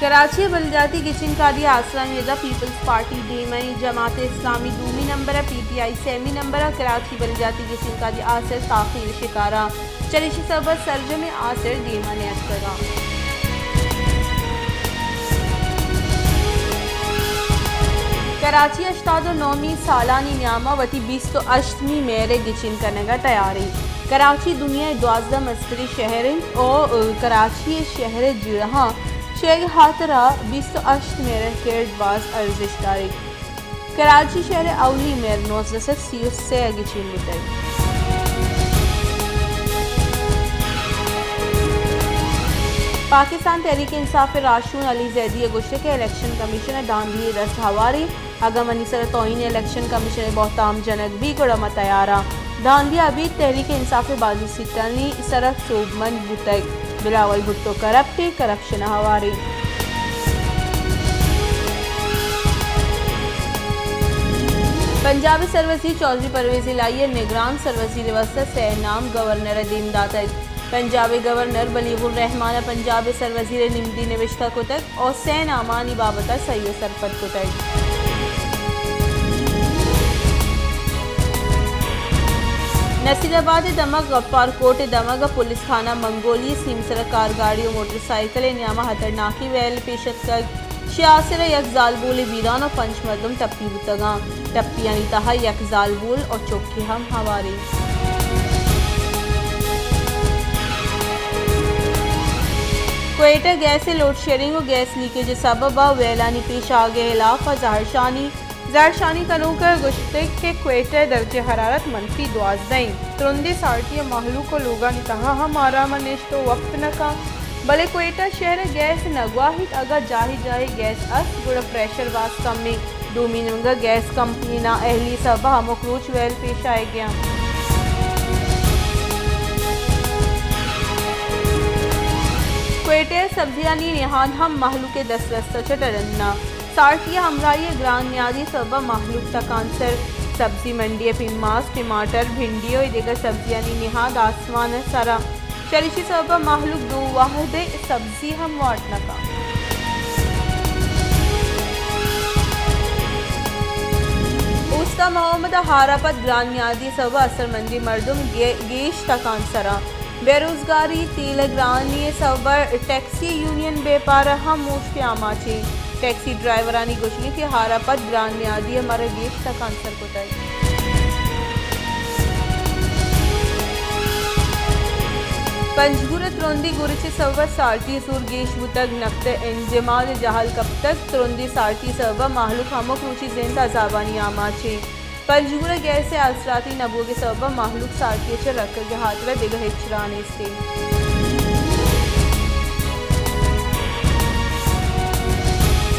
کراچی ءَ بلجاتی گچین کاری ءِ آسرانی ردا پیپلز پارٹی دیم ءَ اِنت، جماعت اسلامی دومی نمبر ءَ، P T I semi number ءَ۔ کراچی بلجاتی گچین کاری ءِ آسر تاخیر ءِ شکار ءَ، چریشی سبب ءَ سرجمیں آسر دیم ءَ نیاتکگ ءَ۔ کراچی ءَ ہشتاد ءُ نہمی سالانی نیام ءَ وتی بیست ءُ ہشتمی مہر ءِ گچین کنگ ءَ تیار اِنت۔ کراچی دنیا ءِ دوازدہ مستریں شہر اِنت ءُ کراچی ءِ شہر ءِ جیڑہاں شیگ ءِ ہاترا بیست ءُ ہشت مہر ءِ کرد باز ارزشت داریت۔ کراچی شہر ءِ اولی مہر نوزدہ سد سی ءُ سے ءَ گچین بوتگ۔ پاکستان تحریک انصاف ءِ راہشون علی زیدی ءَ گوشتگ کہ الیکشن کمیشن ءَ دھاندلی ءِ دست ہوار اِنت، اگاں منی سر ءَ توہین الیکشن کمیشن ءِ بہتام جنگ بیت، گڑا ما تیار آں۔ دھاندلی ءَ ابید تحریک انصاف ءِ بازیں سیٹانی سر ءَ سوبمند بوتگ۔ بلاول بھٹو کرپٹ اِنت، کرپشن ءَ ہوار اِنت۔ پنجاب ءِ سروزیر چوہدری پرویز الہی ءَ نگران سروزیر ءِ واستہ سئے نام گورنر ءَ دیم داتگ۔ پنجاب ءِ گورنر بلیغ الرحمان ءَ پنجاب ءِ سروزیر ءِ نمدی نبشتہ کتگ ءُ سئے نامانی بابت ءَ سہی ءُ سرپد کتگ۔ نصیر آباد ءِ دمگ غفار کوٹ ءِ دمگ ءَ پولیس تھانہ منگولی ءِ سیمسر ءَ کارگاڑی ءُ موٹر سائیکل ءِ نیام ءَ ہترناکیں ویل پیش اتکگ۔ شے آسر ءَ یک زالبولے بیران ءُ پنچ مردم ٹپی بوتگ اَنت۔ ٹپیانی تہا یک زالبول ءُ چکے ہم ہوار اِنت۔ کوئٹہ: گیس ءِ لوڈشیڈنگ ءُ گیس لیکیج ءِ سبب ءَ ویلانی پیش آہگ ءِ ہلاپ ءَ زہرشانی۔ زہرشانی کنوک ءَ گوشتگ کہ کوئٹہ ءِ درجہ حرارت منفی دوازدہ اِنت۔ ترندیں سارتی ءَ مہلوک ءُ لوگانی تہا ہم آرام ءَ نشت ءُ وپت نہ کنت۔ بلے کوئٹہ شہر ءَ گیس نہ گواہیت، اگاں جاہے جاہے گیس است گڑا پریشر باز کم اِنت۔ دومی نیمگ ءَ گیس کمپنی نااہلی ءِ سبب ءَ ہمک روچ ویل پیش آیگ ءَ اَنت۔ کوئٹہ ءَ سبزیانی نہاد ہم مہلوک ءِ دسترس ءَ چہ ڈنّ اَنت۔ سارتی ءِ ہمراہی ءَ گران نیادی ءِ سبب ءَ مہلوک تکانسر۔ سبزی منڈی ءَ پیماز، ٹماٹر، بھنڈی ءُ دگہ سبزیانی نہاد آسمان ءِ سر ءَ۔ چریشی ءِ سبب ءَ مہلوک دو وہد ءِ سبزی ہم وارت نہ کنت۔ اوست ءَ ماہ محمد ءَ ہار ءَ پد گران نیادی ءِ سبب ءَ اثرمندیں مردم گے-، گیش تکانسر اَنت۔ بے روزگاری، تیل ءِ گرانی ءِ سبب ءَ ٹیکسی یونین بیپار ءَ ہم اوشت ءِ آماچ اِنت۔ ٹیکسی ڈرائیورانی گوشگ اِنت کہ ہار ءَ پد گران نیادی ءِ مر ءَ گیش تکانسر کتگ۔ پنجگور ءَ ترندیں گورچ ءِ سبب ءَ سارتی ءِ زور گیش بوتگ، نقد ءِ انجماد جہل کپتگ، ترندیں سارتی ءِ سبب ءَ مہلوک ہمک روچی زند عذابانی آماچ اِنت۔ پنجگور ءَ گیس ءِ آسراتی نہ بوگ ءِ سبب ءَ مہلوک سارتی ءَ چہ رکگ ءِ ہاترا دگہ ہچ راہ نیست اِنت۔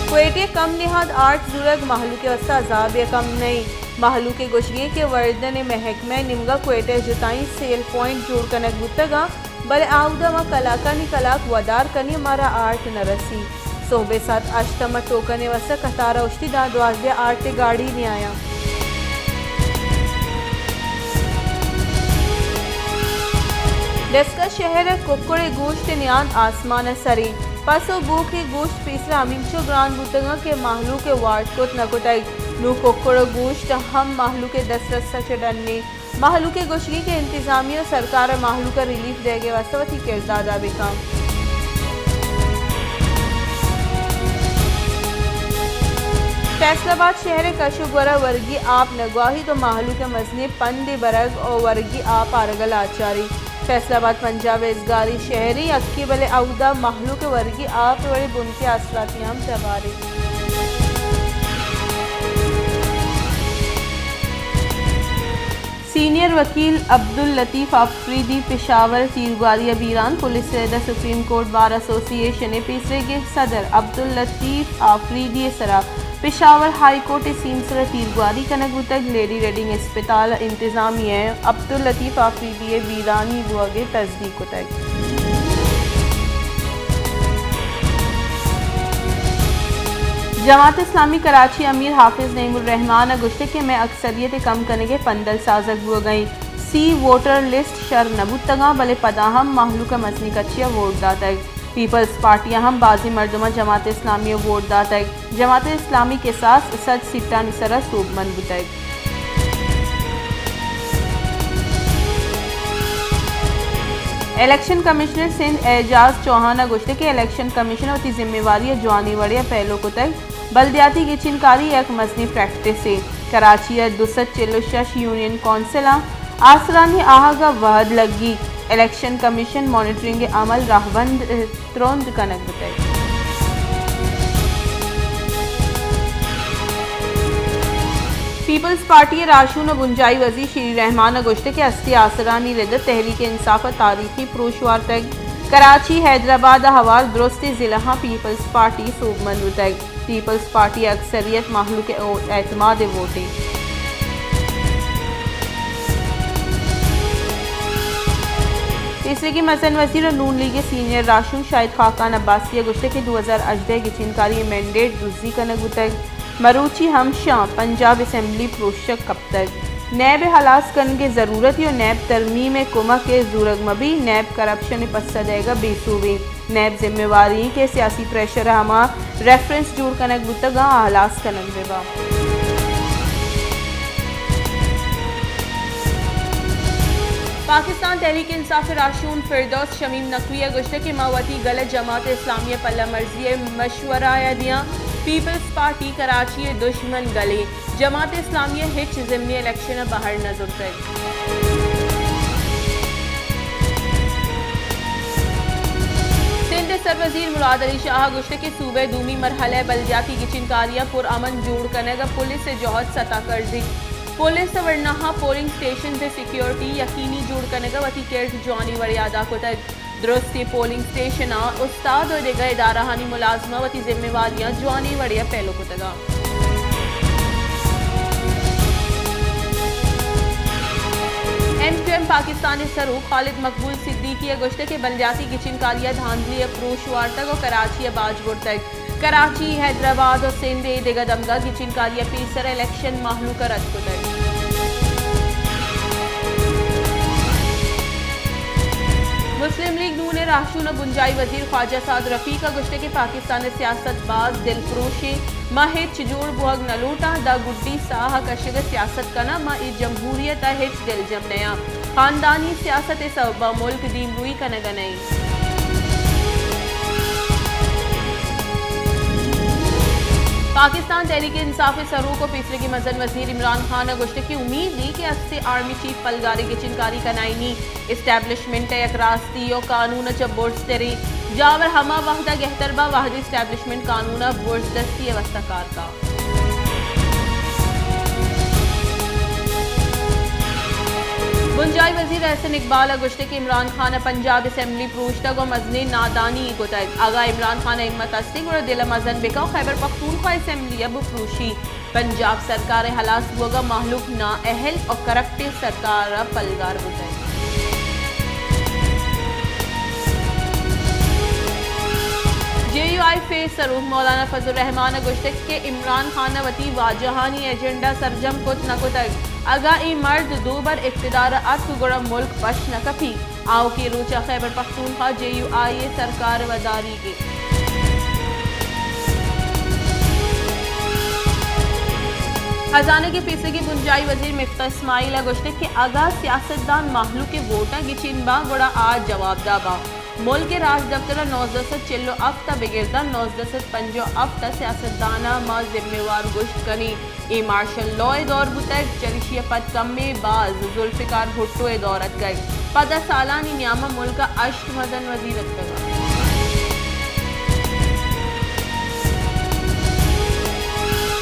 کوئٹہ ءَ کم نہاد آرٹ زورگ مہلوک ءِ واستہ عذابے ءَ کم نہ اِنت۔ مہلوک ءِ گوشگ اِنت کہ وردن ءِ محکمہ ءِ نیمگ ءَ کوئٹہ ءِ جتائیں سیل پوائنٹ جوڑ کنگ بوتگ اَنت، بلے آ اودا ما کلاکانی کلاک ودار کنیں، مارا آرٹ نہ رسیت۔ سہب ءِ ساعت ہشت ءَ ما ٹوکن ءِ واستہ قطار ءَ اوشتیں، داں دوازدہ ءَ آرٹ ءِ گاڑی نیایاں۔ ڈسکہ شہر ءَ ککڑ ءِ گوشت ءِ نیاد آسمان ءِ سر اِنت۔ پس ءُ بوک ءِ گوشت پیسرا ہمینچو گران بوتگ اَنت کہ مہلوک ءَ وارت کت نہ کتگ۔ نوں ککڑ ءِ گوشت ہم مہلوک ءِ دسترس ءَ چہ ڈنّ اِنت۔ مہلوک ءِ گوشگ اِنت کہ انتظامیہ ءُ سرکار ءَ مہلوک ءَ ریلیف دئیگ ءِ واستہ وتی کردار ادا بہ کنت۔ فیصل آباد شہر ءِ کش ءُ گور ءَ ورگی آپ نہ گواہیت ءُ مہلوک ءَ مزنیں پندے برگ ءُ ورگی آپ آرگ ءَ لاچار اِنت۔ فیصل آباد پنجاب ءِ ازگاریں شہرے یکے، بلے اودا مہلوک ءِ ورگی آپ ءِ وڑیں بنکیں آسراتی ہم توار اِنت۔ سینئر وکیل عبداللطیف آفریدی پشاور ءَ تیرگواری ءَ بیران، پولیس ءِ رد ءَ سپریم کورٹ بار ایسوسی ایشن ءِ پیسریگیں صدر عبداللطیف آفریدی ءِ سرا پشاور ہائی کورٹ ءِ سیمسر ءَ تیرگواری کنگ بوتگ۔ لیڈی ریڈنگ اسپتال ءِ انتظامیہ ءَ عبداللطیف آفریدی ءِ بیرانی بوگ ءِ تصدیق کتگ۔ جماعت اسلامی کراچی ءِ امیر حافظ نعیم الرحمان ءَ گوشتگ کہ مئے اکثریت ءِ کم کنگ ءِ پندل سازگ بوگ ءَ اِنت۔ سی ووٹر لسٹ شر نہ بوتگ اَنت، بلے پدا ہم مہلوک ءَ مزنیں کچے ءَ ووٹ داتگ۔ پیپلز پارٹی ءَ ہم بازیں مردماں جماعت اسلامی ءَ ووٹ داتگ۔ جماعت اسلامی کساس سد سیٹانی سرا سوبمند بوتگ۔ الیکشن کمشنر سندھ اعجاز چوہان ءَ گوشتگ کہ الیکشن کمیشن ءَ وتی ذمہ واری ءَ جوانیں وڑے ءَ پیلو کتگ، بلدیاتی گچین کاری یک مزنیں پریکٹسے۔ کراچی ءَ دو سد چل ءُ شش یونین کونسلاں آسرانی آہگ ءَ وہد لگی، الیکشن کمیشن مانیٹرنگ ءِ عمل راہبند ترند کنگ بوتگ۔ پیپلز پارٹی ءِ راہشون ءُ بنجاہی وزیر شیری رحمان ءَ گوشتگ کہ ہستی آسرانی رد ءَ تحریک انصاف ءَ تاریخی پروش وارتگ۔ کراچی، حیدرآباد ءَ ہوار درستیں ضلعاں پیپلز پارٹی سوبمند بوتگ۔ پیپلز پارٹی ءِ اکثریت مہلوک ءِ اعتماد ءِ ووٹے۔ پیسریگیں مزن وزیر ءُ نون لیگ ءِ سینئر راہشون شاہد خاقان عباسی ءَ گوشتگ کہ دو ہزار ہژدہ ءِ گچین کاری ءِ مینڈیٹ دزی کنگ بوتگ، مروچی ہمشاں پنجاب اسمبلی پروشگ کپتگ۔ نیب ءِ ہلاس کنگ ءِ ضرورت ءُ نیب ترمیم ءِ کمک ءَ زورگ مہ بیت، نیب کرپشن ءِ پسہ دئیگ ءَ بے سوب اِنت۔ نیب ذمہ واری اِنت کہ سیاسی پریشر ءَ ہما ریفرنس جوڑ کنگ بوتگ اَنت، آ ہلاس کنگ بہ بنت۔ پاکستان تحریک انصاف ءِ راہشون فردوس شمیم نقوی ءَ گوشتگ کہ ما وتی گل ءَ جماعت اسلامی ءِ پلہ مرزی ءِ مشورہ ءَ دیاں، پیپلز پارٹی کراچی ءِ دژمن گلے۔ جماعت اسلامی ءَ ہچ ضمنی الیکشن ءَ بہر نہ زرتگ۔ سندھ ءِ سروزیر مراد علی شاہ ءَ گوشتگ کہ صوبہ ءِ دومی مرحلہ ءِ بلدیاتی گچین کاریاں پر امن جوڑ کنگ ءَ پولیس ءِ جہد ستا کرزیت۔ پولیس ءَ ورناہا پولنگ اسٹیشنز ءِ سیکیورٹی یقینی جوڑ کنگ ءَ وتی کرد جوانیں وڑے ءَ ادا کتگ۔ درستیں پولنگ اسٹیشناں استاد ءُ دگہ ادارہانی ملازماں وتی ذمہ واریاں جوانیں وڑے ءَ پیلو کتگ اَنت۔ ایم کیو ایم پاکستان ءِ سروک خالد مقبول صدیقی ءَ گوشتگ کہ بلدیاتی گچین کاری ءَ دھاندلی ءِ پروش وارتگ ءُ کراچی ءَ باج برتگ۔ کراچی، حیدرآباد ءُ سندھ ءِ دگہ دمگاں گچین کاری ءَ پیسر الیکشن مہلوک ءَ رد کتگ۔ مسلم لیگ نون ءِ راہشون ءُ بنجاہی وزیر خواجہ سعد رفیق ءَ گوشتگ کہ پاکستان ءِ سیاست باز دلپروش اِنت، ما ہچ جوڑ بوہگ نہ لوٹاں، داں گڈی ساہ ءَ کشگ ءِ سیاست کناں، ما اے جمہوریت ءَ ہچ دلجم نیاں۔ خاندانی سیاست ءِ سبب ءَ ملک دیمروئی کنگ ءَ نہ اِنت۔ پاکستان تحریک انصاف ءِ سروک ءُ پیسریگیں مزن وزیر عمران خان ءَ گوشتگ کہ امید اِنت کہ ہستیں آرمی چیف پلگاریں گچین کاری کنائینی، اسٹیبلشمنٹ ءَ یک راستی ءُ قانون ءَ چہ برز تریں جاور ہما وہد ءَ گہتر باں وہدے اسٹیبلشمنٹ قانون ءَ برز دستی ءِ واستہ کار کنت۔ بنجاہی وزیر احسن اقبال ءَ گوشتگ کہ عمران خان ءَ پنجاب اسمبلی پروشتگ ءُ مزنیں نادانی ئے کتگ۔ اگاں عمران خان ءَ ہمت ہستیں گڑا دل ءَ مزن بکن، خیبر پخونخوا اسمبلی ءَ بپروشی۔ پنجاب سرکار ءِ ہلاس بوگ ءَ مہلوک نااہل ءُ کرپٹیں سرکار ءَ پلگار بوتگ۔ جے یو آئی ءِ سروک مولانا فضل الرحمان ءَ گوشتگ کہ عمران خان ءَ وتی واجہانی ایجنڈا سرجم کت نہ کتگ۔ اگاں اے مرد دوبر اقتدار ءَ اتک گڑا ملک پش نہ کپیت۔ آؤکیں روچ ءَ خیبر پختونخوا جے یو آئی ءِ سرکار ءِ وداریگ اِنت۔ ہزانگ ءُ پیسریگیں بنجاہی وزیر مفتاح اسماعیل ءَ گوشتگ کہ اگاں سیاستدان مہلوک ءِ ووٹاں گچین باں گڑا آ جوابدہ باں۔ ملک ءِ راجدپتر ءَ نوزدہ سد چل ءُ ہفت ءَ بگر داں نوزدہ سد پنجاہ ءُ ہفت ءَ سیاستداناں ما ذمہ وار گوشت کنیں۔ اے مارشل لاء ءِ دور بوتگ، چریشی ءَ پد کمے باز ذوالفقار بھٹو ءِ دور اتکگ۔ پدا سالانی نیام ءَ ملک ءَ ہشت مزن وزیر اتکگ اَنت۔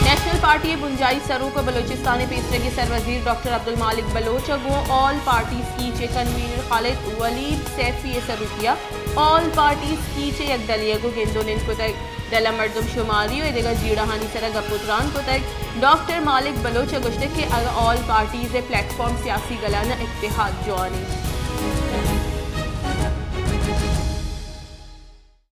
نیشنل پارٹی ءِ بنجاہی سروک ءُ بلوچستان ءِ پیسریگیں سروزیر ڈاکٹر عبدالمالک بلوچ ءَ گوں آل پارٹیز کیچ ءِ کنوینر خالد ولید سیفی ءِ سروکی ءَ آل پارٹیز کیچ ءِ یک ڈلے ءَ گوں گند ءُ نند کتگ۔ ڈل ءَ مردم شماری ءُ دگہ جیڑہانی سرا گپ ءُ تران کتگ۔ ڈاکٹر مالک بلوچ ءَ گوشتگ کہ اگاں آل پارٹیز ءِ پلیٹ فارم سیاسی گلان ءَ اتحاد جوان اِنت۔